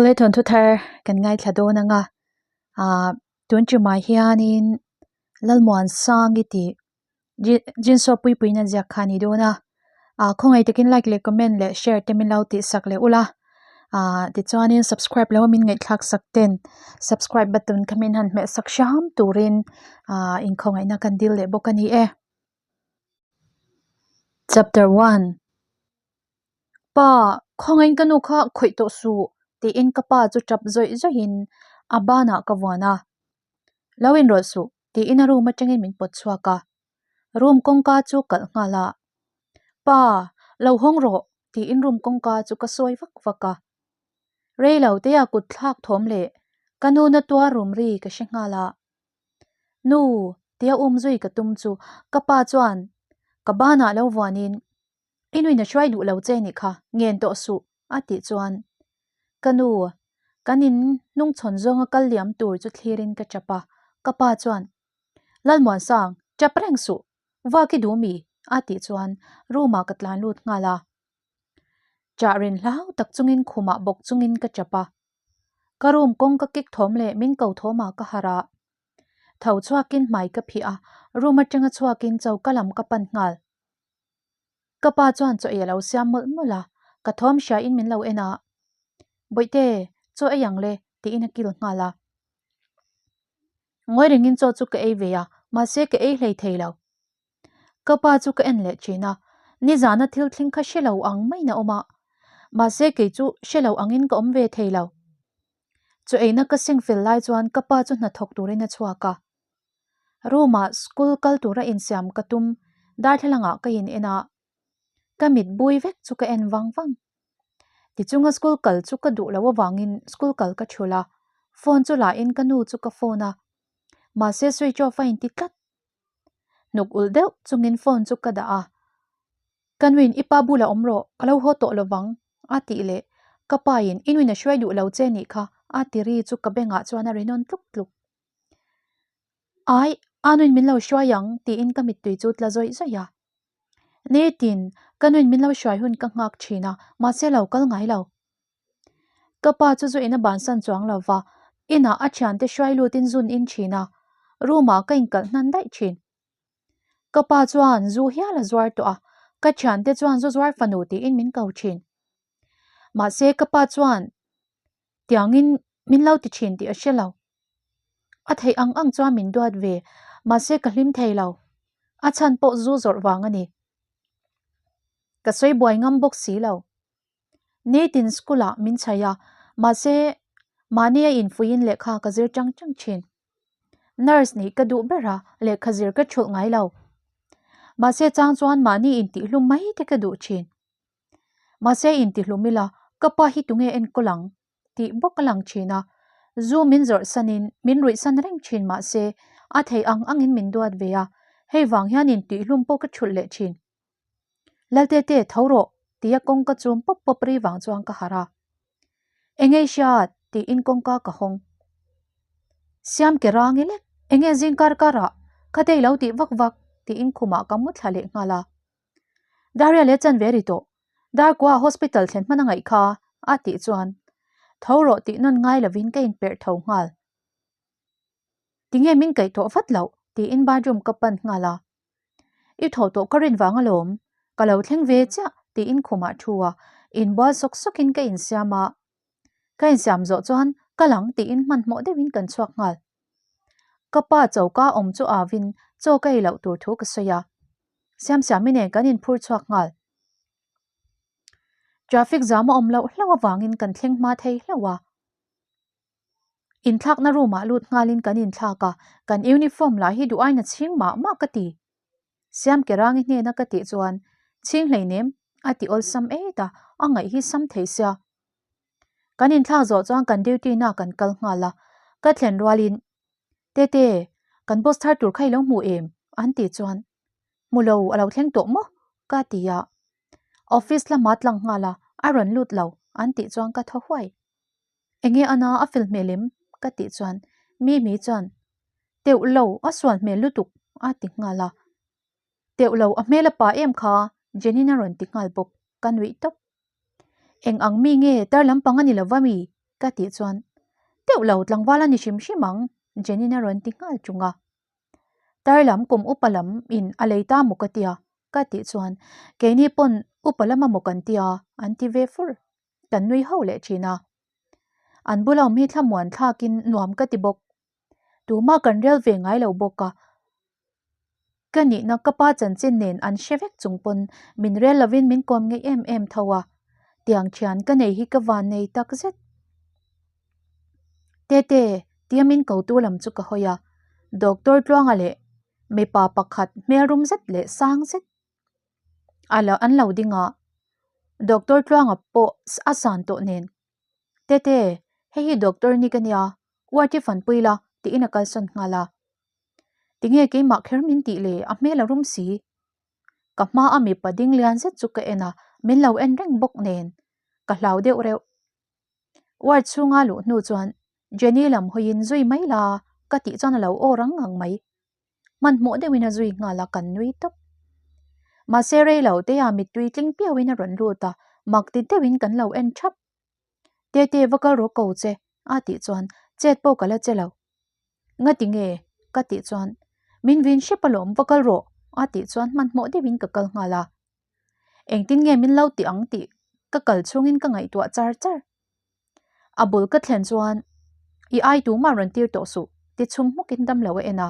Awle thawnthu thar kan ngaithla dawn anga ah tun tumah hianin Lalmuansangi tih Jinsaw puipuiin a ziak kha a ni dawn a ah khawngaih takin like leh comment leh share te min lo tih sak leh ula ah tichuanin subscribe lo a min ngaihthlak sak ten subscribe button kha min han hmeh sak hram turin ah inkhawngaihna kan dil leh bawk a ni e. Chapter 1 Pa, khawngaihin ka nu kha khawih tawh suh tiin ka pa chu tap zawih zawihin a banah ka vuan a. Lo inrawlh suh tiin a room atangin min pawt chhuak a. Room kawngka chu kalh nghal a. Pa, lo hawng rawh tiin room kawngka chu ka sawi vak vak a. Rei lo te a kut thlak thawm leh ka nu na tuar rum ri ka hre nghal a. Nu, tia um zui ka tum chu ka pa chuan ka banah lo vuanin I nuin a hruai duh lo che nih kha, ngen tawh suh, a tih chuan ka nu, kan in hnungchhawn zawnga kal liam tur chu thlirin ka tap a, ka pa chuan Lalmuansang, tap reng suh, vak i duh mi? a tih chuan room ah ka tlan lut nghal a. Chah rin hlau tak chungin khumah bawk chungin ka tap a. Ka room kawng ka kik thawm leh min ko thawmah ka harh a. Tho chhuakin hmai ka phih a, room atanga chhuakin choka lam ka pan nghal. Ka pa chuan chaw ei a lo siam mawlh mawlh a, ka thawm hriain min lo en a. Bawihte, chaw ei ang le, tiin a kil nghal a. Ngawi rengin chaw chu ka ei ve a, mahse ka ei hlei thei lo. Ka pa chu ka en leh thin a, nizana thil thleng kha hre lo ang maiin a awm a, mahse kei chu hre lo angin ka awm ve thei lo. Chaw eina ka seng fel lai chuan ka pa chu hnathawk turin a chhuak a. Room ah school kal tura insiam ka tum darthlalang ah ka in en a, ka mit bui vek chu ka en vang vang. Tichunga school kal chu ka duh loh avangin school kal ka thulh a, phone chu la in ka nu chu ka phone a, mahse switch off a inti tlat. Hnuk ulh deuh chungin phone chu ka dah a, Ka nuin i pa bulah awm rawh, ka lo haw tawh lovang a tih leh ka pa in i nuin a hruai duh lo che nih kha a ti ri chu ka bengah chuan a ri nawn tluk tluk. Ai, a nuin min lo hruai ang tiin ka mittui chu tla zawih zawih a. Nitin, ka nuin min lo hruai hun ka nghak thin a, mahse lo kal ngai lo. Ka pa chu zu in a bansan chuang lo va, inah a thiante hruai lutin zun in thin a, room ah ka inkalh hnan daih thin. Ka pa chuan zu hial a zuar tawh a, ka thiante chuan zu zuar fanu tiin min ko thin. Mahse ka pa chuan tiangin min lo ti thin tih a hre lo. A theih ang ang chuan min duat ve, mahse ka hlim thei lo. A chhan pawh zu zawrh vang a ni. Ka sawi buai ngam bawk si lo. Nitin school ah min chhaih a, mahse mahni a infuiin lehkha ka zir chang chang thin. Nurse nih ka duh ber a, lehkha zir ka thulh ngai lo. Mahse chang chuan mahni intihhlum mai te ka duh thin. Mahse intihlum ila ka pa hi tunge enkawl ang tih bawk a lang thin a, zu min zawrh sanin min ruih san reng thin mahse a theih ang angin min duat ve a, hei vang hian intihlum pawh ka thulh leh thin. Laltete tho rawh tia kawngka chum pawp pawp ri vang chuan ka harh a. Enge i hriat? tiin kawngka ka hawng. Siam ke rang i lek, enge zing kar kar ah khate i lo tih vak vak tiin khumah ka mu thla leh nghal a. Daria leh chan ve ri tawh, Darkua hospital thlen hman a ngaih kha a tih chuan tho rawh tih nawn ngai lovin ka inperh tho nghal. Tinge min kaih tawh vat loh tiin bathroom ka pan nghal a. I thaw tawh ka rin vang alawm, ka lo thleng ve chiah tiin khumah thu a, inbual sawk sawkin ka insiam a. Ka insiam zawh chuan ka lang tiin hmanhmawh deuhin kan chhuak nghal. Ka pa choka awm chu avin chaw ka ei loh tur thu ka sawi a. Siamsiami nen kan inphur chhuak nghal. Traffic jam a awm loh hlauh avangin kan thleng hma thei hlauh a. Inthlakna room ah lut nghalin kan inthlak a, kan uniform lah hi duh aina chhing mah mah ka ti. Siam Kerangi hnena ka tih chuan chhing hleinem a ti awlsam et a, a ngaih hi sam thei sia. Kan inthlak zawh chuan kan duty na kan kal nghal a, ka thlen rualin Tete, kan boss thar tur kha i lo hmu em? an tih chuan Hmu lo, a lo thleng tawh maw? ka ti a. Office lama tlang nghal a, a rawn lut lo an tih chuan ka thaw huai. Enge ana a fel hmel em? ka tih chuan Mimi chuan Teuh lo, a sual hmel lutuk a ti nghal a. Teuh lo, a hmel a pa em kha Jenin a rawn ti nghal bawk, ka nuih tawp. Eng ang mi nge tar lampang a ni lo va mi? Ka tih chuan, Teuh lo, tlangval a ni hrim hrim ang, Jenin a rawn ti nghal ṭung a. Tar lam kum upa lam in a lei ta maw ka tia, ka tih chuan, Keini pawn upa lama maw kan tia, an ti ve fur. Kan nui ho leh ṭhin a. An bula awm hi thlamuan thlakin nuam ka ti bawk. Tuma kan rel ve ngai lo bawk a. Ka nihna ka pa chanchin nen an hre vek chung pawn min rel lovin min kawm ngei em em tho a, tiang thian ka nei hi ka van nei tak zet. Tete, tia min ko tu lam chu ka hawi a, Doctor Tluanga leh mipa pakhat hmel rum zet leh sang zet a lo an lo ding a, Doctor Tluanga pawh a san tawh nen. Tete, hei hi Doctor Nick a nia, Uarti fanpui la tiin a kalsawn nghal a. Tinge keimah kher min tih le a hmel a rum si. Ka hma a mipa ding lian zet chu ka en a, min lo en reng bawk nen ka hlau deuh reuh. Ward chhunga luh hnu chuan Jenny lam hawiin zui mai la ka tih chuan a lo aw rang ngang mai. Hmanhmawh deuhin a zui nghal a kan nui tawp. Mahse rei lo te a mittui tling piauhin a rawn lut a, mak ti deuhin kan lo en thap. Tete va kal rawh ko che a tih chuan chet pawh ka la che lo. Ngati nge? ka tih chuan min vin hrep alawm va kal rawh a tih chuan hmanhmawh deuhin ka kal nghal a. Engtin nge min lo ti ang tih ka kal chhungin ka ngaihtuah char char. A bul ka thlen chuan i ai tumah rawn tir tawh suh ti chhum hmukin damlo a en a.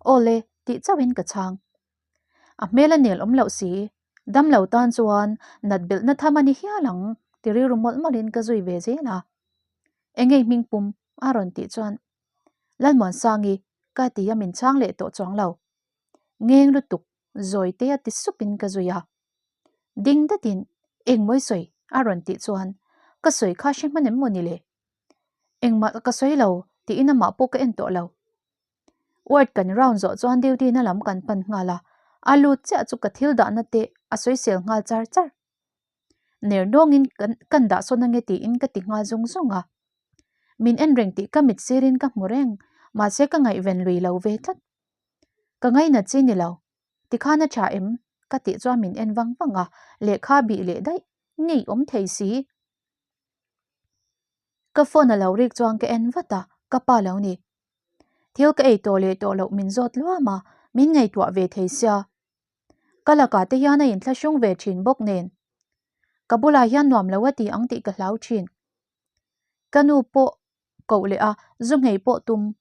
Awle tih chauhin ka chhang. A hmel a nel awm loh si, damlo tan chuan nat belhna tham a ni hial ang ti rilru mawlh mawlhin ka zui ve zel a. Engei hming pum a rawn tih chuan Lalmuansangi ka ti a min chhang leh tawh chuang lo. Ngeng lutuk zawi te a ti supin ka zui a. Ding datin engmawi sawi a rawn tih chuan ka sawi kha hre hman em maw ni le? Engmah ka sawi lo tiin amah pawh ka en tawh lo. Ward kan round zawh chuan duty na lam kan pan nghal a, a lut chiah chu ka thil dahna te a sawisel nghal char char. Ner nawngin kan kan dah sawn ange tiin ka ti nghal zung zung a. Min en reng tih ka mit sirin ka hmu reng, mahse ka ngaihven lui lo ve tlat. Ka ngainat chi ni lo, tikhan a tha em? ka tih chuan min en vang vang a, lehkha bih leh daih ngei awm thei si. Ka phone a lo rik chuan ka en vat a, ka pa lo ni. Thil ka ei tawh leh tawh loh min zawt luam a, min ngaihtuah ve thei sia. Ka lakah te hian a inthlahrung ve thin bawk nen. Ka bulah hian nuam lo a ti ang tih ka hlau thin. Ka nu pawh koh leh a, zu nghei pawh tum.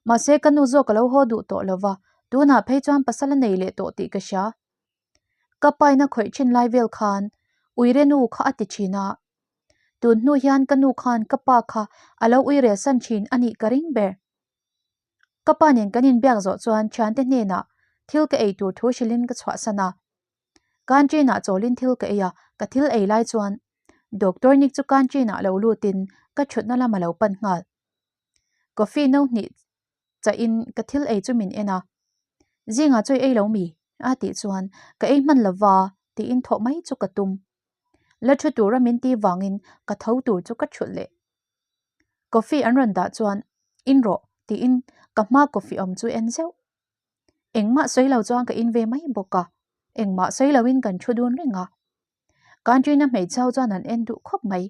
Mahse ka nu zawk a lo haw duh tawh lo va, tunah phei chuan pasal a nei leh tawh tih ka hria. Ka paina khawih thin lai vel khan uire nu kha a ti thin a, tun hnu hian ka nu khan ka pa kha a lo uire san thin a nih ka ring ber. Ka pa nen kan inbiak zawh chuan thiante hnenah thil ka ei tur thu hrilhin ka chhuahsan a. Canteen ah chawlin thil ka ei a, ka thil ei lai chuan Doctor Nick chu canteen ah lo lutin ka thutna lam a lo pan nghal. Coffee no hnih chahin ka thil ei chu min en a, Zingah chu i ei lo mi? a tih chuan ka ei hman lova tiin thawh mai chu ka tum. La thu tura min ti vangin ka tho tur chu ka thulh leh. Coffee an rawn dah chuan in rawh tiin ka hma coffee awm chu en zeuh. Engmah sawi lo chuan ka in ve mai bawk a, engmah sawi loin kan thu dun reng a. Country-na hmeichhe ho chuan an en duh khawp mai.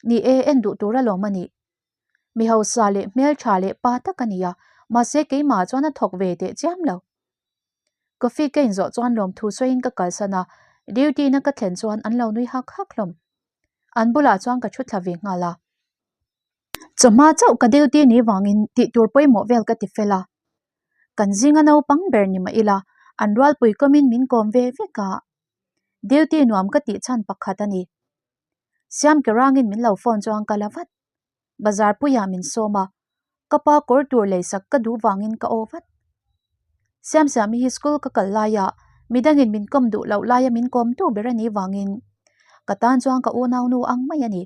Ni e, en duh tur alawm a nih. Mi hausa leh hmeltha leh pa tak a ni a, mahse keimah chuan a thawk ve teh chiam lo. Coffee ka inzawh chuan lawmthu sawiin ka kalsan a, duty na ka thlen chuan an lo nui hak hak hlawm. An bulah chuan ka thu thla ve nghal a. Chawhma chauh ka duty ni vangin tih tur pawimawh vel ka ti fel a. Kan zinga naupang ber ni mah ila, an rualpui kawmin min kawm ve vek a. Duty nuam ka tih chhan pakhat a ni. Siam ke rangin min lo phone chuan ka la vat. Bazar puiah min sawm a, ka pa kawr tur leisak ka duh vangin ka aw vat. Siamsiami hi school ka kal laia midangin min kawm duh loh laia min kawm tu ber a nih vangin ka tan chuan ka unaunu ang mai a ni.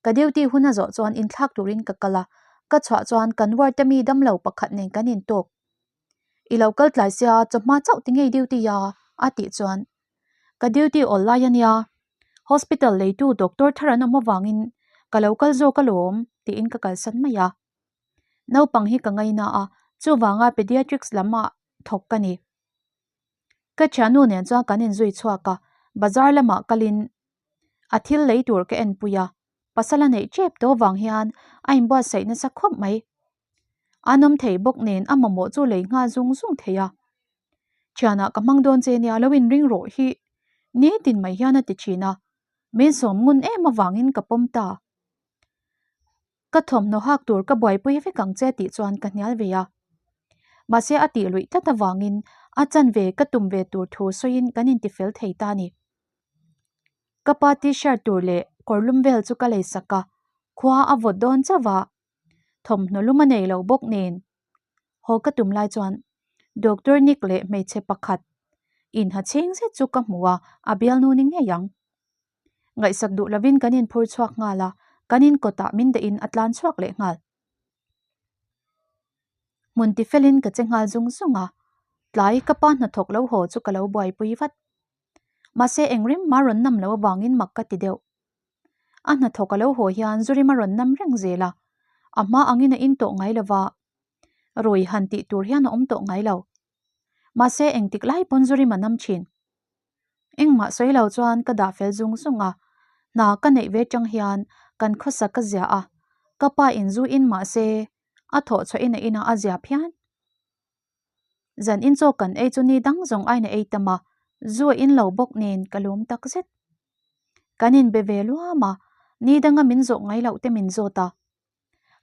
Ka duty hun a zawh chuan inthlak turin ka kal a, ka chhuah chuan kan ward a mi damlo pakhat nen kan intawk. I lo kal tlai sia chawhma chauh ti ngei duty a a tih chuan ka duty awl lai a nia hospital leitu doctor thar an awm avangin ka lo kal zawk alawm tiin ka kalsan mai a. Naupang hi ka ngaina a chuvanga pediatrics lamah thawk ka ni. Ka thiannu nen chuan kan inzui chhuak a bazar lamah kalin a thil lei tur ka enpui a. Pasal a neih tep tawh vang hian a inbuatsaih nasa khawp mai. A nawm thei bawk nen a mamawh chu lei nghal zung zung thei a. Thianah ka hmang dawn che nia lo inring rawh hi nitin mai hian a ti thin a, min sawm ngun em avangin ka pawm ta. Ka thawmhnaw hak tur ka buaipui vek ang che tih chuan ka hnial ve a. Mahse a tih luih tlat avangin a chanve ka tum ve tur thu sawiin kan intifel thei ta a ni. Ka pa t-shirt tur leh kawrlum vel chu ka lei sak a, khua a vawt dawn chauh a, thawmhnaw lum a nei lo bawk nen. Haw ka tum lai chuan Doctor Nick leh hmeichhe pakhat inha chhing zet chu ka hmu a, a bialnu ni ngei ang. Ngaihsak duh lovin kan inphur chhuak nghal a, kan inkawtah min dahin a tlan chhuak leh nghal. Hmun tifelin ka che nghal zung zung a, tlai ka pa hnathawk lo haw chu ka lo buaipui vat. Mahse eng rim mah rawn nam lo avangin mak ka ti deuh. A hnathawk a lo haw hian zu rim a rawn nam reng zel a, a hma angin a in tawh ngai lo va, rui han tih tur hian a awm tawh ngai lo. Mahse engtik lai pawn zu rim a nam thin. Engmah sawi lo chuan ka dah fel zung zung a, hna ka neih ve tang hian kan khawsa ka zia a, ka pa in zu in mahse a thawh chhuahin a inah a zia phian. Zan in chaw kan ei chu ni dang zawng aina ei tam a, zu a in lo bawk nen ka lawm tak zet. Kan inbe ve luam a, ni danga min zawh ngai loh te min zawt a.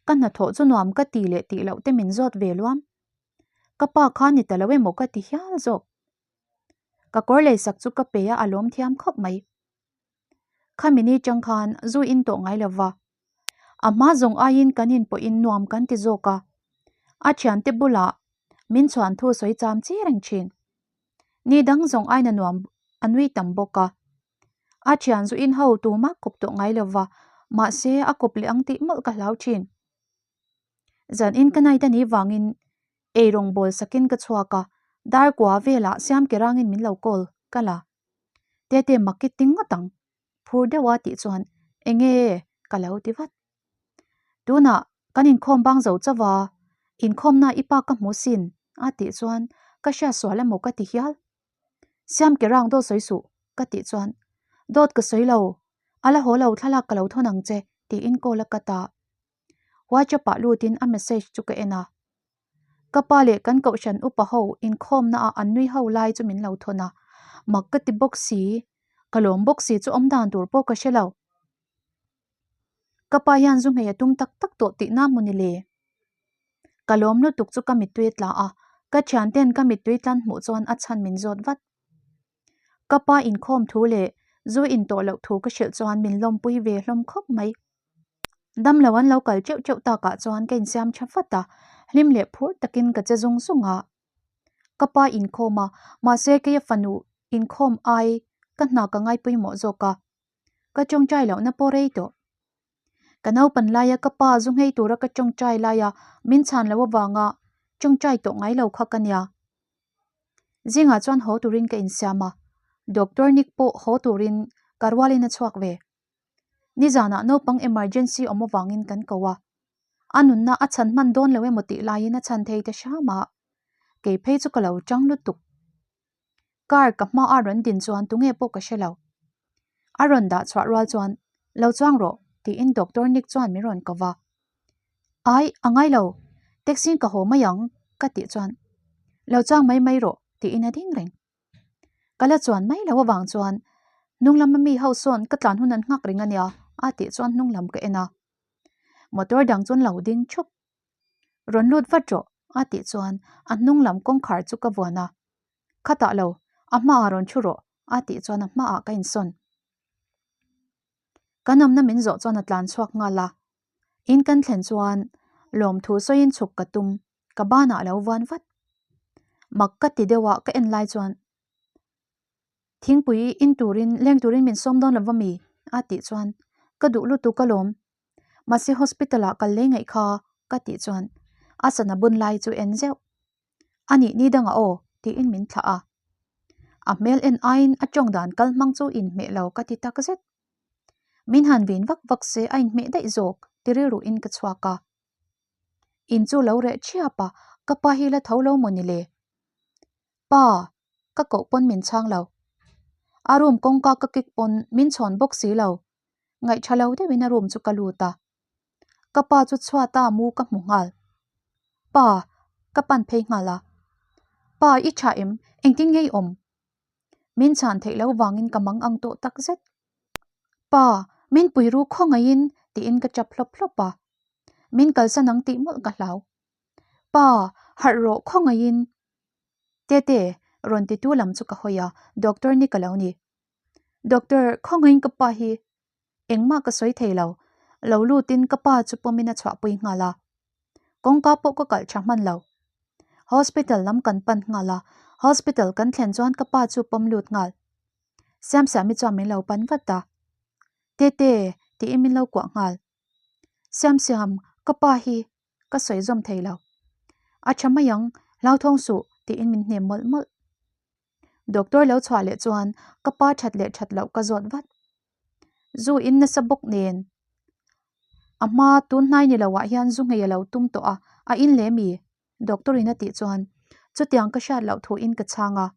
Ka hnathawh chu nuam ka ti leh tih loh te min zawt ve luam. Ka pa kha ni ta lo emaw ka ti hial zawk. Ka kawr leisak chu ka pe a, a lawm thiam khawp mai. Khami ni chang khan zu in tawh ngai lo va, a hma zawng aiin kan inpawhin nuam kan ti zawk a, a thiante bulah min chhuan thu sawi cham chi reng thin. Ni dang zawng aina nuam a nui tam bawk a, a thian zu in ho tumah kawp tawh ngai lo va, mahse a kawp leh ang tih mawlh ka hlau thin. Zan in ka night a nih vangin eirawng bawl sakin ka chhuak a, dar kua velah siam ke rangin min lo call ka la. Tete mak i ti ngawt ang, phur deuh a tih chuan enge ka lo ti vat. Tunah kan inkhawm bang zo chauh a, inkhawmna i pa ka hmu sin a tih chuan ka hriat sual emaw ka ti hial. Siam ke rang dawt sawi suh ka tih chuan dawt ka sawi lo, a la haw lo thlalak ka lo thawn ang che tiin call a cut a. WhatsApp ah lutin a message chu ka en a. Ka pa leh kan kohhran upa ho inkhawmna ah an nui ho lai chu min lo thawn a, mak ka ti bawk si, ka lawm bawk si chu awm dan tur pawh ka hre lo. Ka pa hian zu nghei a tum tak tak tawh tihna maw ni le? Ka lawm lutuk chu ka mittui a tla a, ka thianten ka mittui tlan hmuh chuan a chhan min zawt vat. Ka pa inkhawm thu leh zu in tawh loh thu ka hrilh chuan min lawmpui ve hlawm khawp mai. Damlo an lo kal teuh teuh takah chuan ka insiam tha vat a, hlim leh phur takin ka che zung zung a. Ka pa inkhawm a, mahse keia fanu inkhawm ai ka hna ka ngai pawimawh zawk a, ka tawngtai lohna pawh rei tawh. Ka naupan laia ka pa zu nghei tura ka tawngtai laia min chhan loh avanga tawngtai tawh ngai lo kha ka nia. Zingah chuan haw turin ka insiam a, Doctor Nick pawh haw turin ka rualin a chhuak ve. Nizanah naupang emergency awm avangin kan ko a, a nunna a chhan hman dawn lo emaw tih laiin a chhan thei ta hram a, kei phei chu ka lo tang lutuk. Car ka hma a rawn din chuan tunge pawh ka hre lo. A rawn dah chhuah rual chuan, Lo chuang rawh, tiin Doctor Nick chuan min rawn ko va. Ai, a ngai lo, taxi in ka haw mai ang, ka tih chuan, Lo chuang mai mai rawh, tiin a ding reng. Ka la chuan mai lo avang chuan hnung lama mi ho sawn ka tlan hun an nghak reng a nia a tih chuan hnung lam ka en a. Motor dang chuan lo ding thup. Rawn lut vat rawh a tih chuan a hnung lam kawngkhar chu ka vuan a. Khatah lo, a hmaah rawn thu rawh a tih chuan a hmaah ka insawn. Kan awmna min zawh chuan a tlan chhuak nghal a. In kan thlen chuan lawmthu sawiin chhuk ka tum. Ka banah a lo vuan vat. Mak ka ti deuh a, ka en lai chuan thingpui in turin leng turin min sawm dawn lo va mi? a tih chuan ka duh lutuk alawm. Mahse hospital ah kal lei ngaih kha ka tih chuan a sana bun lai chu en zeuh. A nih ni dangah aw tiin min thlah a. A hmel en aiin a tawng dan kal hmang chu inhmeh lo ka ti tak zet. Min han vin vak vak se a inhmeh daih zawk ti rilruin ka chhuak a. In chu lo reh thiap a, ka pa hi la tho lo maw ni le? Pa, ka koh pawn min chhang lo. A room kawngka ka kik pawn min chhawn bawk si lo. Ngaihṭha lo deuhin a room chu ka lut a. Ka pa chu chhuata mu ka hmu nghal. Pa, ka pan phei nghal a. Pa, i ṭha em? Engtin nge i awm? Min chhan theih lo vangin ka mang ang tawh tak zet. Pa, min pui ru khawngaihin tiin ka ṭap hlawp hlawp a. Min kalsan ang tih mawlh ka hlau. Pa, harh rawh khawngaihin. Tete, rawn titu lam chu ka hawi a, doctor ni ka lo ni. Doctor, khawngaihin ka pa hi engmah ka sawi thei lo. Lo lutin ka pa chu pawmin a chhuahpui nghal a. Kawngka pawh ka kalh tha hman lo. Hospital lam kan pan nghal a, hospital kan thlen chuan ka pa chu pawm lut nghal. Siamsiami chuan min lo pan vat a. Tete, tiin min lo kuah nghal. Siamsiam, ka pa hi ka sawi zawm thei lo. A tha mai ang, hlauthawng suh, tiin min hnem mawlh mawlh. Doctor lo chhuah leh chuan ka pa that leh that loh ka zawt vat. Zu in nasa bawk nen a hma tun hnai ni loah hian zu nghei a lo tum tawh a, a in leh mi? Doctor in a tih chuan chutiang ka hriat loh thu in ka chhang a,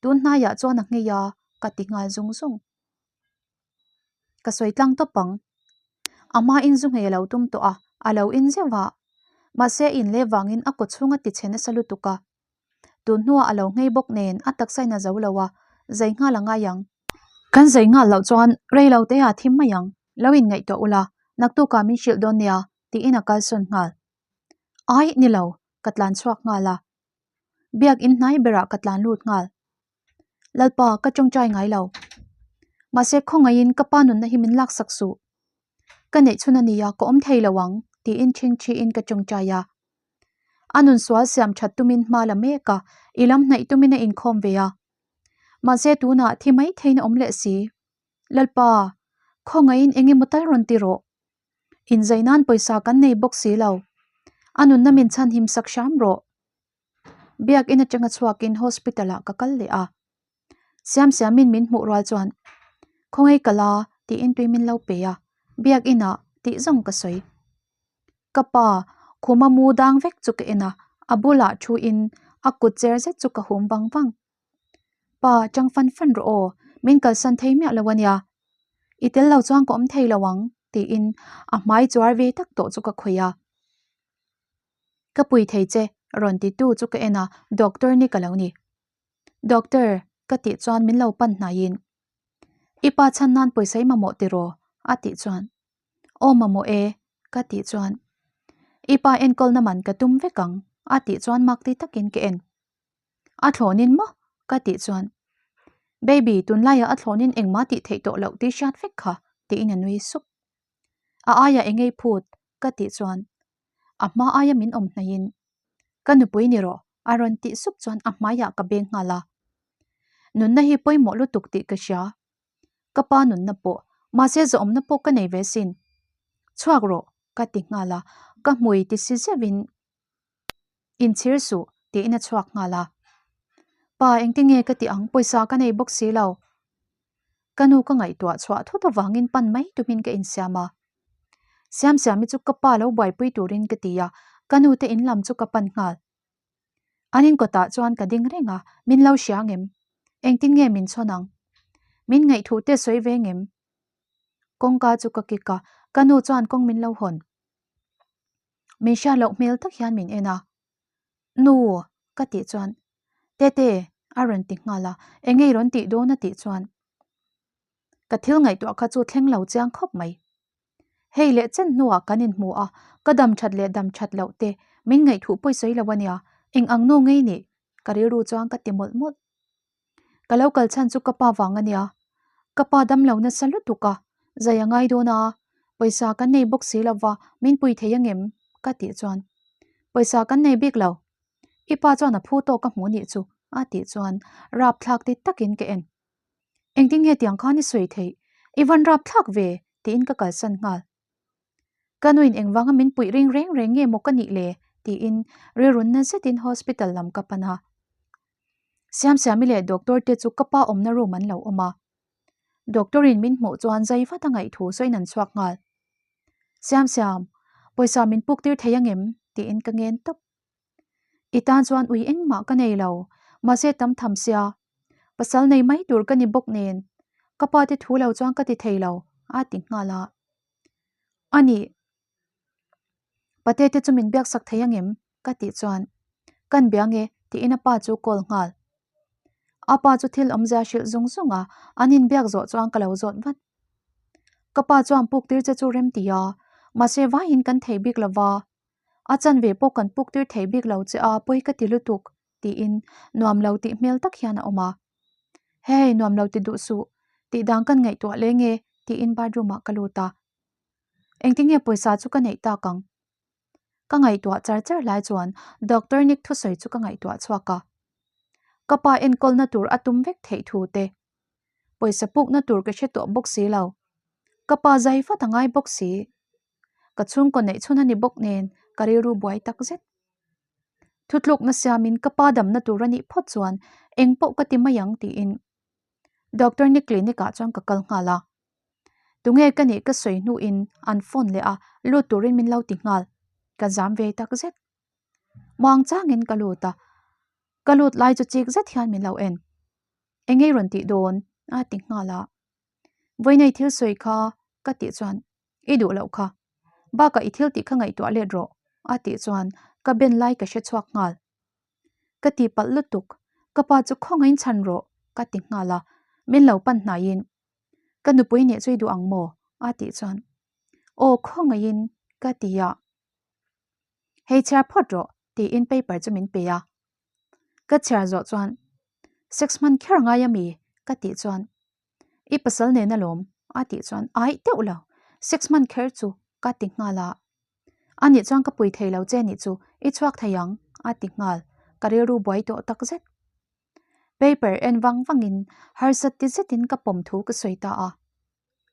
tun hnaiah chuan a nghei a ka ti nghal zung zung. Ka sawi tlang tawp ang. A hma in zu nghei a lo tum tawh a, a lo in zeuh a, mahse a in leh vangin a kaw chhung a ti chhe nasa lutuk a. Tun hnuah a lo nghei bawk nen a taksa in a zo lo a, zai nghal a ngai ang. Kan zai nghal loh chuan rei lo te ah thim mai ang, lo in ngaihtuah ula, naktukah min hrilh dawn nia, tiin a kalsawn nghal. Ai, ni lo, ka tlan chhuak nghal a. Biak in hnai berah ka tlan lut nghal. Lalpa, ka tawngtai ngai lo. Mahse khawngaihin ka pa nunna hi min laksak suh. Ka neih chhun a nia, ka awm thei lo ang, tiin ṭhingṭhiin ka tawngtai a. A nun sual siam that tumin hma la mek a, i lam hnaih tumin a inkhawm ve a. Mahse tunah thi mai theiin a awm leh si. Lalpa, khawngaihin eng emaw tal rawn ti rawh. Inzai nan pawisa kan nei bawk si lo. A nunna min chhan him sak hram rawh. Biakin atanga chhuakin hospital ah ka kal leh a. Siamsiamin min hmuh rual chuan, Khawngaih ka la tiin tui min lo pe a, biakin ah tih zawng ka sawi. Ka pa, khuma mu dang vek chu ka en a, a bulah thu in a kut cher zet chu ka hum vang vang. Pa, chang fan fan rawh aw, min kalsan thei miah lo a nia. I tel lo chuan ka awm thei lo ang, tiin a hmai chuar ve tak tawh chu ka khawih a. Ka pui thei che, rawn ti tu chu ka en a, doctor ni ka lo ni. Doctor, ka tih chuan min lo pan hnaiin, I pa chhan nan pawisa i mamawh tiraw? a tih chuan, Aw mamawh e, ka tih chuan, I pa enkawlna man ka tum vek ang, a tih chuan mak ti takin ka en. A thlawnin maw? ka tih chuan, Baby, tunlaiah a thlawnin engmah tih theih tawh loh tih hriat vek kha, tiin a nui sup. A aiah eng ei phut? ka tih chuan a hma aia min awm hnaihin Ka nupui ni rawh a rawn tih sup chuan a hmaiah ka beng nghal a. Nunna hi pawimawh lutuk tih ka hria. Ka pa nunna pawh, mahse zawhawmna pawh ka nei ve sin. Chhuak rawh ka ti nghal a, ka hmui ti si zeuhin Inchhir suh tiin a chhuak nghal a. Pa engtinge ka tih ang pawisa ka nei bawk si lo. Ka nu ka ngaihtuah chhuah thut avangin pan mai tumin ka insiam a. Siamsiami chu ka pa lo buaipui turin ka ti a, ka nu te in lam chu ka pan nghal. An in kawtah chuan ka ding reng a, min lo hria ngem? Engtin nge min chhawn ang? Min ngaihthuh te sawi ve ngem? Kawngka chu ka kik a, ka nu chuan kawng min lo hawn. Min hriat loh hmel tak hian min en a. Nu! ka tih chuan, Tete! a rawn ti nghal a, eng nge i rawn tih dawn a tih chuan, Ka thil ngaihtuah kha chu thleng lo chiang khawp mai. Hei leh chen hnuah kan inhmu a, ka dam that leh dam that loh te min ngaihthuh pawi sawi lo a nia, eng ang nu ngei nih? ka rilru chuan ka ti mawlh mawlh. Ka lo kal chhan chu ka pa vang a nia. Ka pa dam lo nasa lutuk a, zai a ngai dawn a, pawisa kan nei bawk si lova min pui thei angem? ka tih chuan, Pawisa kan nei bik lo. I pa chuan a phu tawk a hmu nih chu a tih chuan rapthlak ti takin ka en. Engtin nge tiang khan i sawi theih? I van rapthlak ve tiin ka kalsan nghal. Ka nuin engvanga min puih ring reng reng nge maw ka nih le? tiin rilrunna zetin hospital lam ka pan a. Siamsiami leh doctor te chu ka pa awmna room an lo awm a. Doctor in min hmuh chuan zai vat a ngaih thu sawiin an chhuak nghal. Siamsiam, pawisa min puk tir thei angem? tiin ka ngen tawp. I tan chuan ui engmah ka nei lo, mahse tam tham sia. Pasal nei mai tur ka ni bawk nen. Ka pa te thu lo chuan ka ti thei lo. A ti nghal a. A nih, Pate te chu min biak sak thei angem? Ka tih chuan, Kan bia nge? Tiin a pa chu call nghal. A pa chu thil awmzia hrilh zung zung a, an inbiak zawh chuan ka lo zawt vat. Ka pa chuan puk tir che chu rem ti a, mahse vaiin kan thei bik lo va, a chanve pawh kan puk tir thei bik lo che a, pawi ka ti lutuk, tiin nuam lo tih hmel tak hian a awm a. Hey, nuam lo ti duh suh, tih dang kan ngaihtuah leng e, tiin bathroom ah ka lut a. Engtinge pawisa chu ka neih tak ang? Ka ngaihtuah char char lai chuan Doctor Nick thusawi chu ka ngaihtuah chhuak a. Ka pa enkawlna tur a tum vek theih thu te. Pawisa pukna tur ka hre tawh bawk si lo. Ka pa zai vat a ngai bawk si. Ka chhungkaw neih chhun a ni bawk nen ka rilru buai tak zet. Thutlukna siamin ka pa damna tur a nih phawt chuan eng pawh ka ti mai ang tiin Doctor Nick clinic ah chuan ka kal nghal a. Tunge ka nih ka sawi hnuin an phone leh a, lut turin min lo ti nghal. Ka zam ve tak zet. Muang changin ka lut a, ka lut lai chu chik zet hian min lo en. Engei rawn tih dawn? a ti nghal a. Vawiinei thil sawi kha ka tih chuan i duh loh kha. Bakah i thil tih kha ngaihtuah let rawh a tih chuan ka ben lai ka hre chhuak nghal. Ka ti palh lutuk, ka pa chu khawngaiin chhan rawh ka ti nghal a, min lo pan hnaiin Ka nupui nih chu i duh ang maw? a tih chuan Aw khawngaihin ka ti a. Hei chhiar phawt rawh tiin paper chu min pe a. Ka chhiar zawh chuan Sex hman kher ngai a mi? ka tih chuan I pasal nen alawm a tih chuan Aih deuh lo, sex hman kher chu ka ti nghal a. A nih chuan ka pui thei lo che nih chu i chhuak thei ang a ti nghal, ka rilru buai tawh tak zet. Paper en vang vangin harsat ti zetin ka pawm thu ka sawi ta a.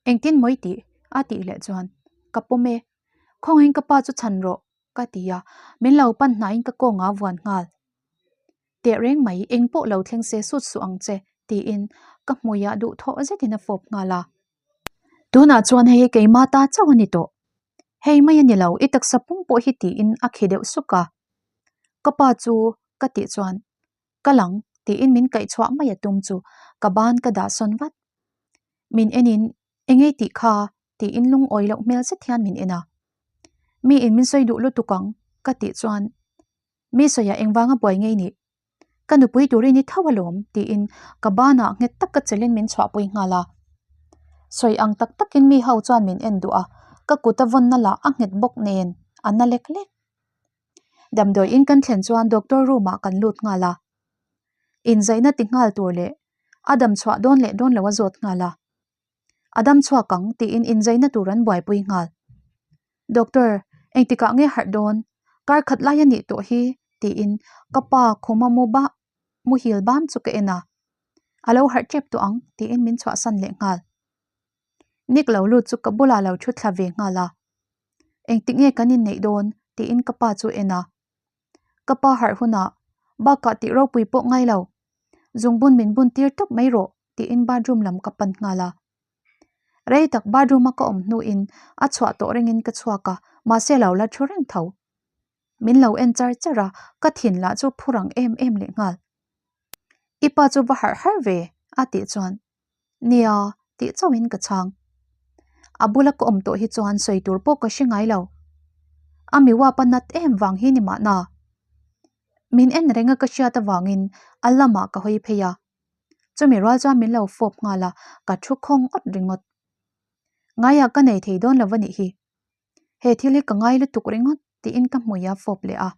Engtin mawi tih? a tih leh chuan ka pawm e. Khawngaihin ka pa chu chhan rawh ka ti a, min lo pan hnaiin ka kawngah vuan nghal. Teh reng mai, eng pawh lo thleng se sut suh ang che tiin ka hmuiah duhthawh zetin a fawp nghal a. Tunah chuan hei hi keimah ta chauh a ni tawh. Hei mai a ni lo, i taksa pum pawh hi tiin a khi deuh suk a. Ka pa chu ka tih chuan Ka lang, tiin min kaihchhuah mai a tum chu ka ban ka dah sawn vat. Min enin, Engei tih kha? tiin lungawi loh hmel zet hian min en a. Mi in min sawi duh lutuk ang, ka tih chuan, Mi sawiah engvanga buai ngei nih? Ka nupui turin i tho alawm, tiin ka banah nghet tak ka chelin min chhuahpui nghal a. Sawi ang tak takin mi ho chuan min en duh a, ka kut a vawnna lah a nghet bawk nen a na lek lek. Damdawi in kan thlen chuan doctor room ah kan lut nghal a. Inzaihna ti nghal tur leh a dam chhuah dawn leh dawn lo a zawt nghal a. A dam chhuak ang tiin inzaihna tur an buaipui nghal. Doctor, engtikah nge harh dawn? Kar khat lai a nih tawh hi tiin ka pa khuma mu ba muhil bam chu ka en a. A lo harh tep tawh ang tiin min chhuahsan leh nghal. Nick lo lut chu ka bulah lo thu thla ve nghal a. Engtik nge kan inneih dawn? tiin ka pa chu en a. Ka pa harh hunah bakah tih ropui pawh ngai lo. Zungbun min bun tir tawp mai rawh tiin bathroom lam ka pan nghal a. Rei tak bathroom a ka awm hnuin a chhuah tawh rengin ka chhuak a, mahse lo la thu reng tho. Min lo en char char a, ka thin lah chu phur ang em em leh nghal. I pa chu va harh har ve a tih chuan Nia, tih chauhin ka chhang. A bula ka awm tawh hi chuan sawi tur pawh ka hre ngai lo. A mi uap a nat em vang hi ni mahna. Min en reng a ka hriat avangin a lamah ka hawi phei a. Chumi rual chuan min lo fawp nghal a, ka thu khawng awt ringawt. Ngaiah ka nei thei dawn lo a nih hi. He thil hi ka ngai lutuk ringawt tiin ka hmui a fawp leh a.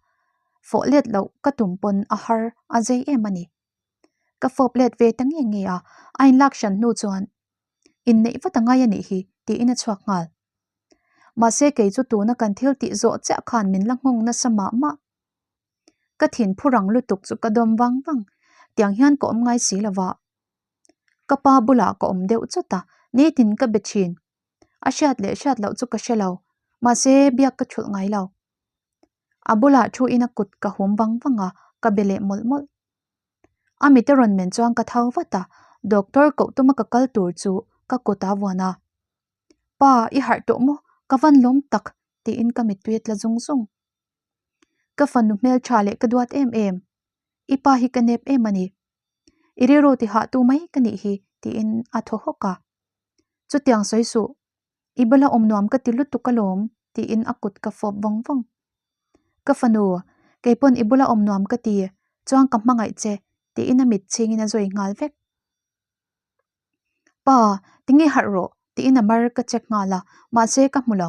Fawh let loh ka tum pawn a har a zei em a ni. Ka fawp let ve ta nge nge a, a inlak hran hnu chuan inneih vat a ngai a nih hi tiin a chhuak nghal. Mahse kei chu tuna kan thil tih zawh chiah khan min la nghawng nasa mah mah. Ka thin phu rang lutuk chu ka dawm vang vang, tiang hian ka awm ngai si lo va. Ka pa bulah ka awm deuh chawt a, nitin ka be thin. A hriat leh hriat loh chu ka hre lo, mahse biak ka thulh ngai lo. A bulah thu in a kut ka hum vang vang a, ka be leh mawlh mawlh. A mit a rawn men chuan ka tho vat a, doctor koh tuma ka kal tur chu ka kut a vuan a. Pa, i harh tawh maw? Ka van lawm tak tiin ka mittui a tla zung zung. Ka fanu hmeltha leh ka duat em em. I pa hi ka nep em a ni. I rilru ti hah tu mai ka nih hi tiin a thaw hawk a. Chutiang sawi suh. I bula awm nuam ka ti lutuk alawm, tiin a kut ka fawp vawng vawng. Ka fanu, keipawn i bula awm nuam ka ti, chuan ka hmangaih che, tiin a mit chhingin a zui nghal vek. Pa, tinge harh rawh, tiin a mar ka check nghal a, mahse ka hmu lo.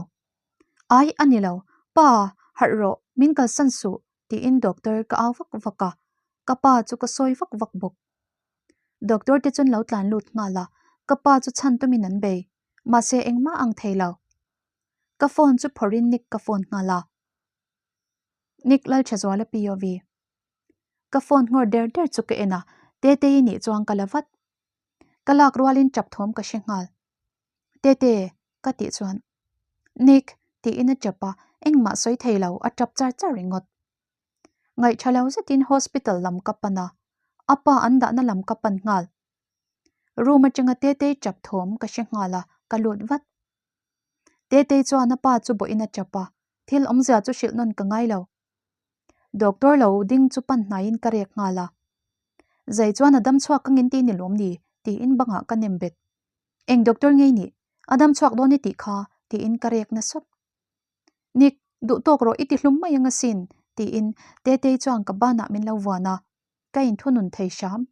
Ai, a ni lo. Pa, harh rawh, min kalsan suh, tiin doctor ka au vak vak a, ka pa chu ka sawi vak vak bawk. Doctor te chuan lo tlan lut nghal a, ka pa chu chhan tumin an bei, mahse engmah ang thei lo. Ka phone chu phawrhin Nick ka phone nghal a. Nick Lalthazuala POV. Ka phone nghawr der der chu ka en a, Tetei nih chuan ka la vat. Ka lak rualin tap thawm ka hre nghal. Tete, ka tih chuan Nick tiin a tap a, engmah sawi thei lo, a tap char char ringawt. Ngaihṭha lo zetin hospital lam ka pan a, a pa an dahna lam ka pan nghal. Room aṭanga Tetei tap thawm ka hre nghal a, ka lut vat. Tetei chuan a pa chu bawhin a tap a, thil awmzia chu hrilh nawn ka ngai lo. Doctor lo ding chu pan hnaiin ka rek nghal a. Zai chuan a dam chhuak ka ngin ti ni lawm ni? tiin bangah ka nem bet. Eng doctor ngei nih? A dam chhuak dawn i tih kha, tiin ka rek na sawt. Nick, duh tawk rawh i ti hlum mai ang asin, tiin Tetei chuan ka banah min lo vuan a, ka inthunun thei hram.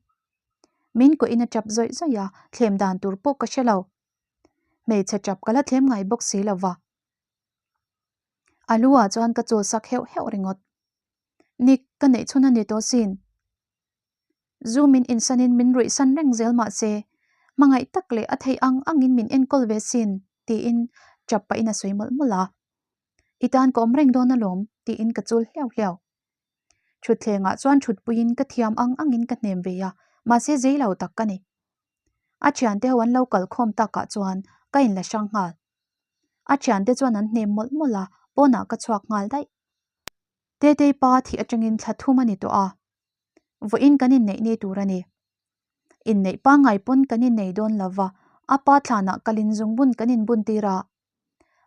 Min kuahin a tap zawih zawih a, thlem dan tur pawh ka hre lo. Hmeichhe tap ka la thlem ngai bawk si lo va. A lu ah chuan ka chul sak heuh heuh ringawt. Nick, ka neih chhun a ni tawh sin. Zu min insanin min ruih san reng zel mah se, hmangaih tak leh a theih ang angin min enkawl ve sin, tiin tap pahin a sawi mawlh mawlh a. I tan ka awm reng dawn alawm, tiin ka chul hliau hliau. Thutthlengah chuan thutpuiin ka thiam ang angin ka hnem ve a, mahse zei lo tak ka ni. A thiante ho an lo kal khawm takah chuan ka inla hrang nghal. A thiante chuan an hnem mawlh mawlh a, pawnah ka chhuak nghal daih. Tetei pa thih atangin thla thum a ni tawh a, vawiin kan inneih ni tur a ni. Inneih pangngai pawn kan innei dawn lo va, a pa thlanah kalin zungbun kan inbun tir a,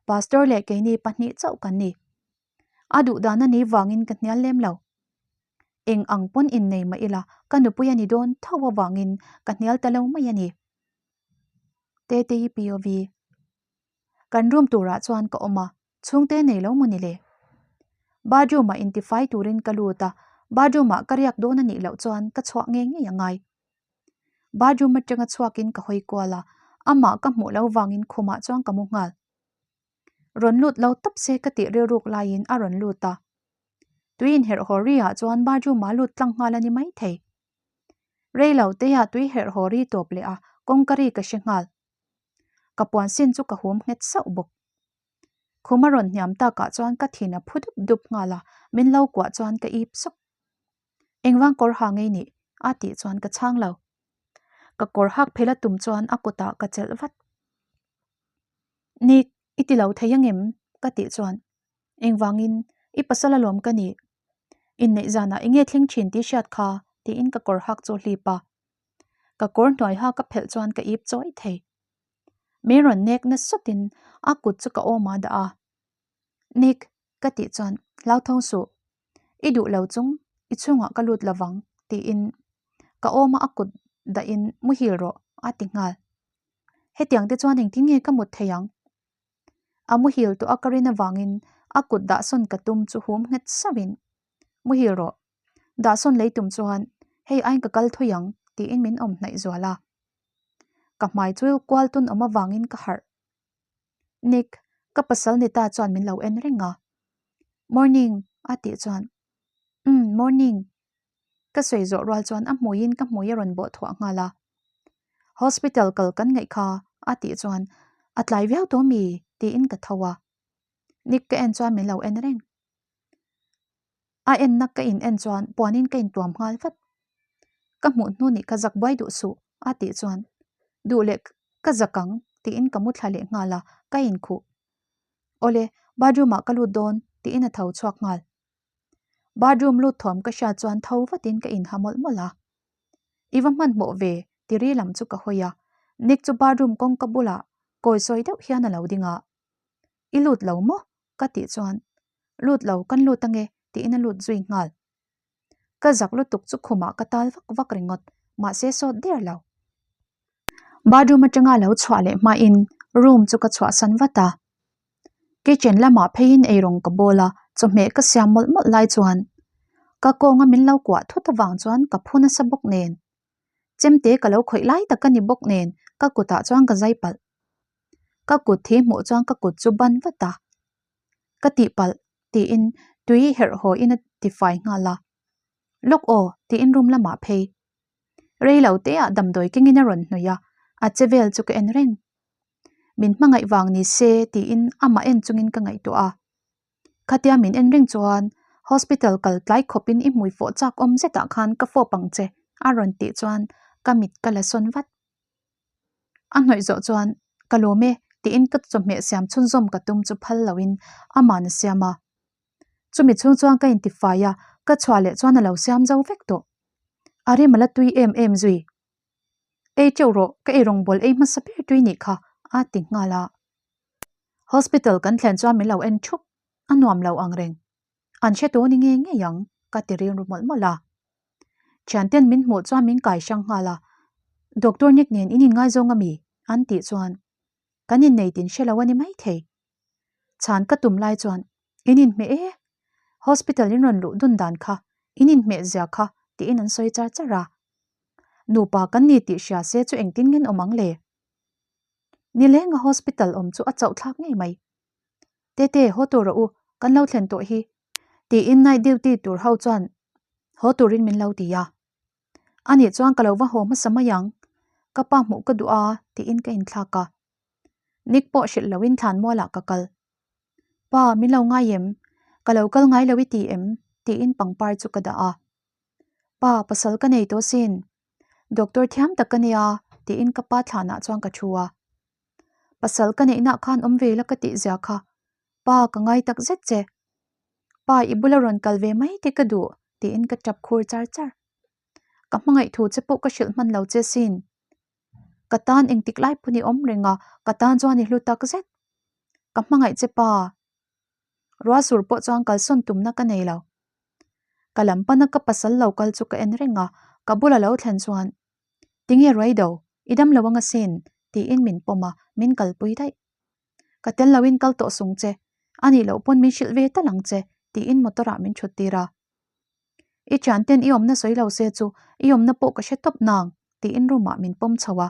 Pastor leh keini pahnih chauh kan ni. A duh dan a nih vangin ka hnial lem lo. Eng ang pawn innei mah ila ka nupui a ni dawn tho avangin ka hnial ta lo mai a ni. Tetei POV. Kan room turah chuan ka awm a, chhungte nei lo maw ni le? Bathroom ah intifai turin ka lut a, bathroom ah ka riak dawn a nih loh chuan ka chhuah ngei ngei a ngai. Bathroom atanga chhuakin ka hawi kual a, amah ka hmuh lo vangin khumah chuan ka mu nghal. Rawn lut lo tawp se ka tih rilruk laiin a rawn lut a. Tui inherh haw ri ah chuan bathroom ah lut tlang nghal a ni maithei. Rei lo te ah tui herh haw ri tawp leh a, kawngka ri ka hre nghal. Ka puan sin chu ka hum nghet sauh bawk. Khum a rawn hniam takah chuan ka thin a phu dup dup nghal a, min lo kuah chuan ka ip sawk. Engvang kawr ha ngei nih? a tih chuan ka chhang lo. Ka kawr hak phel a tum chuan a kutah ka chelh vat. Nick, i ti lo thei angem? ka tih chuan Engvangin i pasal alawm ka nih? Inneih zanah enge thleng thin tih hriat kha tiin ka kawr hak chu a hlip a. Ka kawr hnuai ha ka phelh chuan ka ip chawi thei. Min rawn nek na sawtin a kut chu ka awm a dah a. Nick, ka tih chuan hlauthawng suh. I duh lo chung i chhungah ka lut lovang tiin ka awm a a kut dahin muhil rawh a ti nghal. Hetiang te chuan engtin nge ka mut thei ang? A muhil tawh a ka rin avangin a kut dahsawn ka tum chu hum nghet sauhin muhil rawh. Dahsawn lei tum chuan hei aiin ka kal thui ang tiin min awm hnaih zual a. Ka hmai chu kual tun awm avangin ka harh. Nick, ka pasal ni ta chuan min lo en reng a. Morning a tih chuan Umm morning ka sawi zawh rual chuan a hmuiin ka hmui a rawn bawh thuah nghal a. Hospital kal kan ngaih kha a tih chuan a tlai viau tawh mi tiin ka tho a. Nick ka en chuan min lo en reng. A enna ka in en chuan puanin ka intuam nghal vat. Ka hmuh hnu nih ka zak buai duh suh a tih chuan duh leh ka zak ang tiin ka mu thla leh nghal a, ka inkhuh. Awle, bathroom ah ka lut dawn tiin a tho chhuak nghal. Bathroom lut thawm ka hriat chuan tho vatin ka inha mawlh mawlh a. I va hmanhmawh ve ti ri lam chu ka hawi a, Nick chu bathroom kawngka bulah kawi sawi deuh hian a lo ding a. I lut lo maw? ka tih chuan Lut lo, kan lut ange tiin a lut zui nghal. Ka zak lutuk chu khumah ka tal vak vak ringawt, mahse sawt der lo. Bathroom atanga lo chhuah leh hmain Room chu ka chhuahsan vat a. Kitchen lamah pheiin eirawng ka bawl a, chawhmeh ka siam mawlh mawlh lai chuan ka kawnga min lo kuah thut avang chuan ka phu nasa bawk nen. Chemte ka lo khawih lai tak a ni bawk nen ka kutah chuan ka zai palh. Ka kut thi hmuh chuan ka kut chu ban vat a. Ka tihpalh tiin tui herh haw in a tifai nghal a. Lawk aw tiin room lamah phei. Rei lo te ah damdawi kengin a rawn hnawih a, a che vel chu ka en reng. Min hmangaih vang ni se tiin amah en chungin ka ngaihtuah a. Khatia min en reng chuan hospital kal tlai khawpin i hmui fawh chak awm zetah khan ka fawp ang che a rawn tih chuan ka mit ka la sawn vat. A hnawih zawh chuan ka lawm e tiin ka chawhmeh siam chhunzawm ka tum chu phal loin ama'n a siam a. Chumi chhung chuan ka intifai a, ka chhuah leh chuan a lo siam zo vek tawh. A rim a la tui em em zui. Ei teuh rawh, ka eirawngbawl ei hmasa ber tui nih kha a ti nghal a. Hospital kan thlen chuan min lo en thup, a nuam lo ang reng. An hre tawh ni ngei ngei ang, ka ti rilru mawlh mawlh a. Thianten min hmuh chuan min kai hrang nghal a, Doctor Nick nen in inngaizawng ami? an tih chuan kan innei tin hre lo a ni maithei. Chhan ka tum lai chuan in inhmeh e, hospital in rawn luh dun dan kha, in inhmeh zia kha tiin an sawi char char a. Nupa kan ni tih hria se chu engtin ngen awm ang le? Nilenga hospital awm chu a chauh thlak ngei mai. Tete, haw tur rawh u, kan lo thlen tawh hi. Tiin night duty tur ho chuan haw turin min lo ti a. Anih chuan ka lo va haw hmasa mai ang, ka pa hmuh ka duh a tiin ka inthlak a. Nick pawh hrilh loin thlan mualah ka kal. Pa, min lo ngai em? Ka lo kal ngai lo i ti em? tiin pangpar chu ka dah a. Pa, pasal ka nei tawh sin. Doctor thiam tak ka nia tiin ka pa thlanah chuan ka thu a. Pasal ka neihna khan awm ve la ka tih zia kha. Pa, ka ngai tak zet che. Pa, i bula rawn kal ve mai te ka duh tiin ka tap khur char char. Ka hmangaih thu che pawh ka hrilh hman lo che sin. Ka tan engtik lai pawn i awm reng a, ka tan chuan i hlu tak zet. Ka hmangaih che pa. Ruasur pawh chuan kalsawn tumna ka nei lo. Ka lam pana ka pasal lo kal chu ka en reng a, ka bula lo thlen chuan, Tinge Ruaido, i dam lo anga sin? tiin min pawm a, min kalpui daih. Ka tel loin kal tawh sung che, a nih loh pawn min hrilh ve tal ang che, tiin motor ah min thut tir a. I thianten i awmna sawi lo se chu i awmna pawh ka hre tawp nang, tiin room ah min pawm chho a.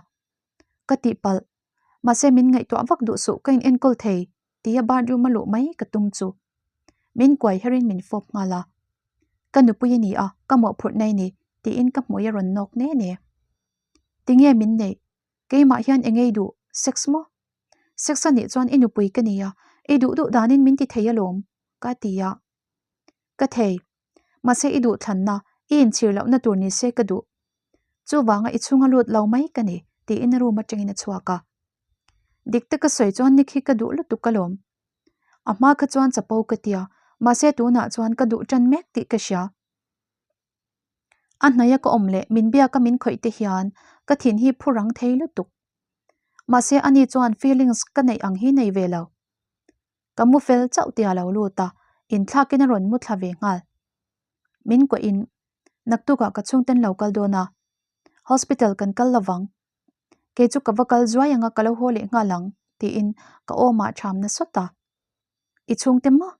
Ka tihpalh, mahse min ngaihtuah vak duh suh ka in enkawl thei, tia bathroom a luh mai ka tum chu. Min kuai herin min fawp nghal a. Ka nupui i ni a, ka mawhphurh na i ni, tiin ka hmui a rawn nawk ne ne. Tinge min neih? Keimah hian eng ei duh? Sex maw? Sex a nih chuan i nupui ka ni a, i duh duh danin min ti thei alawm, ka ti a. Ka thei. Mahse i duhthlanna, i inchhir lohna tur ni se ka duh. Chuvanga i chhunga lut lo mai ka ni, tiin room atangin a chhuak a. Dik taka sawi chuan Nick hi ka duh lutuk alawm. A hma kha chuan chapo ka tia, mahse tunah chuan ka duh tan mek tih ka hria. A hnaia ka awm leh min biaka min khawih te hian ka thin hi phu rang thei lutuk. Mahse ani chuan feelings ka neih ang hi nei ve lo. Ka mu fel chauh tia lo lut a, inthlakin a rawn mu thla ve nghal. Min kuahin, Naktukah ka chhungten lo kal dawn a, hospital kan kal lovang. Kei chu ka va kal zuai anga ka lo haw leh nghal ang, tiin ka awmah ṭham na sawt a. I chhungte maw?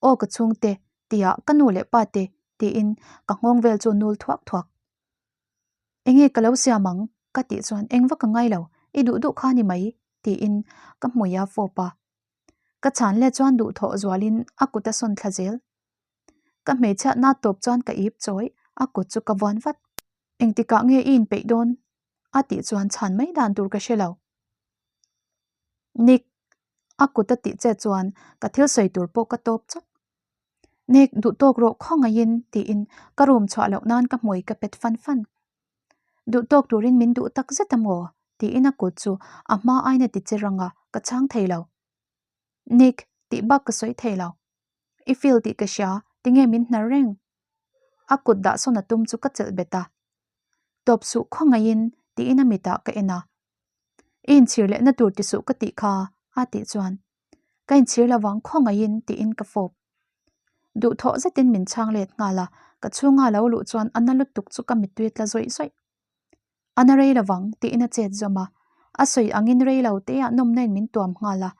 Aw ka chhungte, tia ka nu leh pa te, tiin ka nghawng vel chu nul thuak thuak. Enge ka lo siam ang? ka tih chuan eng vak a ngai lo, i duh duh kha ni mai, tiin ka hmui a fawp a. Ka chhan let chuan duhthawh zualin a kut a sawn thla zel. Ka hmeichhiatna tawp chuan ka ip chawi, a kut chu ka vuan vat. Engtikah nge i inpeih dawn? a tih chuan chhan mai dan tur ka hre lo. Nick, a kut a tih che chuan ka thil sawi tur pawh ka tawp chawt. Nick, duh tawk rawh khawngaihin tiin ka room chhuah loh nan ka hmui ka pet fan fan. Duh tawk turin min duh tak zet a maw? tiin a kut chu a hma aina ti che rang a, ka chhang thei lo. Nick, tih bak ka sawi thei lo. I feel tih ka hria, tinge min hnar reng? A kut dah sawn a tum chu ka chelh bet a. Tawp suh khawngaihin tiin a mitah ka en a. I inchhir lehna tur ti suh ka tih kha a tih chuan ka inchhir lovang khawngaihin tiin ka fawp. Duhthawh zetin min chhang let nghal a, ka chhunga lo luh chuan a na lutuk chu ka mittui a tla zawih zawih. A na rei lovang tiin a chet zawm a. A sawi angin rei lo te ah nawmna in min tuam nghal a,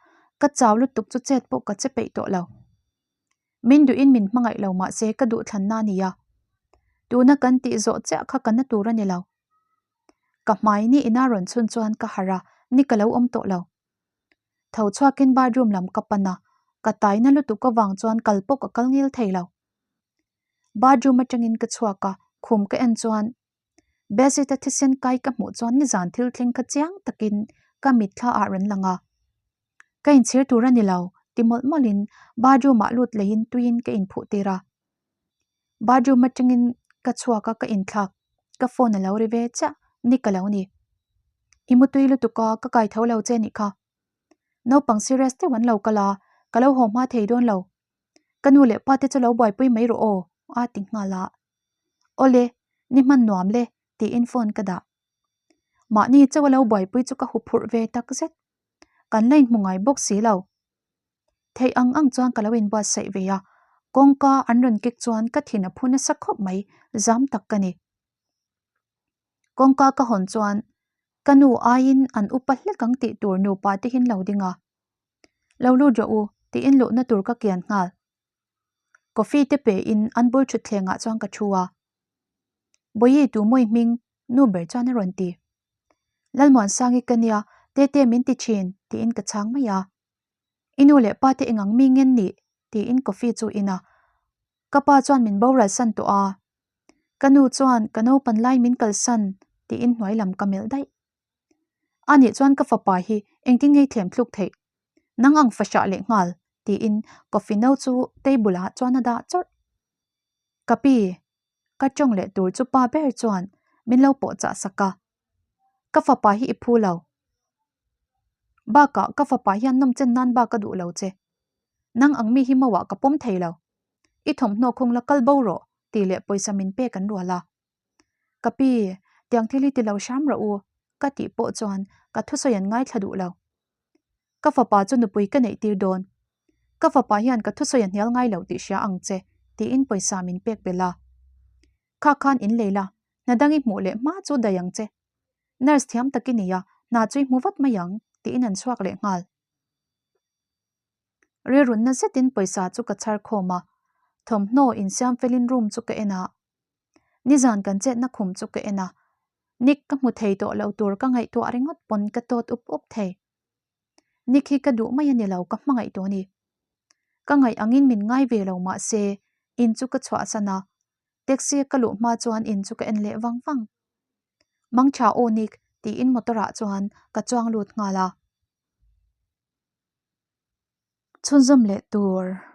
ka chau lutuk chu chet pawh ka che peih tawh lo. Min duhin min hmangaih lo mah se ka duhthlanna a ni a. Tuna kan tih zawh chiah kha ka na tur a ni lo. Ka hmai ni ina rawn chhun chuan ka harh a, ni ka lo awm tawh lo. Tho chhuakin bathroom lam ka pan a, ka taina lutuk avang chuan kal pawh ka kal ngil thei lo. Bathroom atangin ka chhuak a, khum ka en chuan Bedsheet a thisen kai ka hmuh chuan nizan thil thleng kha chiang takin ka mitthla ah rawn lang a. Ka inchhir tur a ni lo, ti mawlh mawlhin bathroom ah lut leiin tuiin ka inphuh tir a. Bathroom atangin ka chhuak a ka inthlak, ka phone a lo ri ve chiah, ni ka lo ni. I mutui lutuk a, ka kai tho lo che nih kha. Naupang serious deuh an lo kal a, ka lo haw hma thei dawn lo. Ka nu leh pa te chu lo buaipui mai rawh aw, a ti nghal a. Awle, ni hman nuam le, tiin phone ka dah. Mahni chauh a lo buaipui chu ka huphurh ve tak zet. Kan la inhmu ngai bawk si lo. Theih ang ang chuan ka lo inbuatsaih ve a, kawngka an rawn kek chuan ka thin a phu nasa khawp mai, zam tak ka ni. Kawngka ka hawn chuan ka nu aiin an upa hlek ang tih tur nupa te hin lo ding a. Lo lut rawh u, tiin luhna tur ka kian nghal. Coffee te pe in an bul thutthleng ah chuan ka thu a. Bawihi tu mawi hming nu ber chuan a rawn ti. Lalmuansangi ka nia, Tete min ti thin, tiin ka chhang mai a. I nu leh pa te engang mi ngen nih? tiin coffee chu in a. Ka pa chuan min boral san tawh a. Ka nu chuan ka naupan lai min kalsan, tiin hnuai lam ka melh daih. A nih chuan ka fapa hi engtin ngei thlem thluk theih? Nang ang fahrah leh nghal, tiin coffee no chu table ah chuan a dah chawrh. Ka pi, ka tawng leh tur chu pa ber chuan min lo pawh chah sak a. Ka fapa hi i phu lo. Bakah ka fapa hian nawmchen nan bak a duh lo che. Nang ang mi hi mauah ka pawm thei lo. I thawmhnaw khung la kal bo rawh, tih leh pawisa min pek an rual a. Ka pi, tiang thil hi ti lo hram rawh u, ka tih pawh chuan ka thusawi an ngaithla duh lo. Ka fapa chu nupui ka neih tir dawn. Ka fapa hian ka thusawi a hnial ngai lo tih hria ang che, tiin pawisa min pek belh a. Kha khan in lei la, hna dang i hmuh leh hma chu daih ang che. Nurse thiam tak i nei a, hna chu i hmu vat mai ang, tiin an chhuak leh nghal. Rilrunna zetin pawisa chu ka chhar khawm a, thawmhnaw insiam felin room chu ka en a. Nizan kan chetna khum chu ka en a, Nick ka hmu thei tawh lo tur ka ngaihtuah ringawt pawn ka tawt up up thei. Nick hi ka duh mai a ni lo, ka hmangaih tawh a ni. Ka ngaih angin min ngai ve lo mah se, in chu ka chhuahsan a, taxi a ka luh hma chuan in chu ka en leh vang vang. Mangtha aw Nick tiin motor ah chuan ka chuang lut nghal a. Chhunzawm leh tur.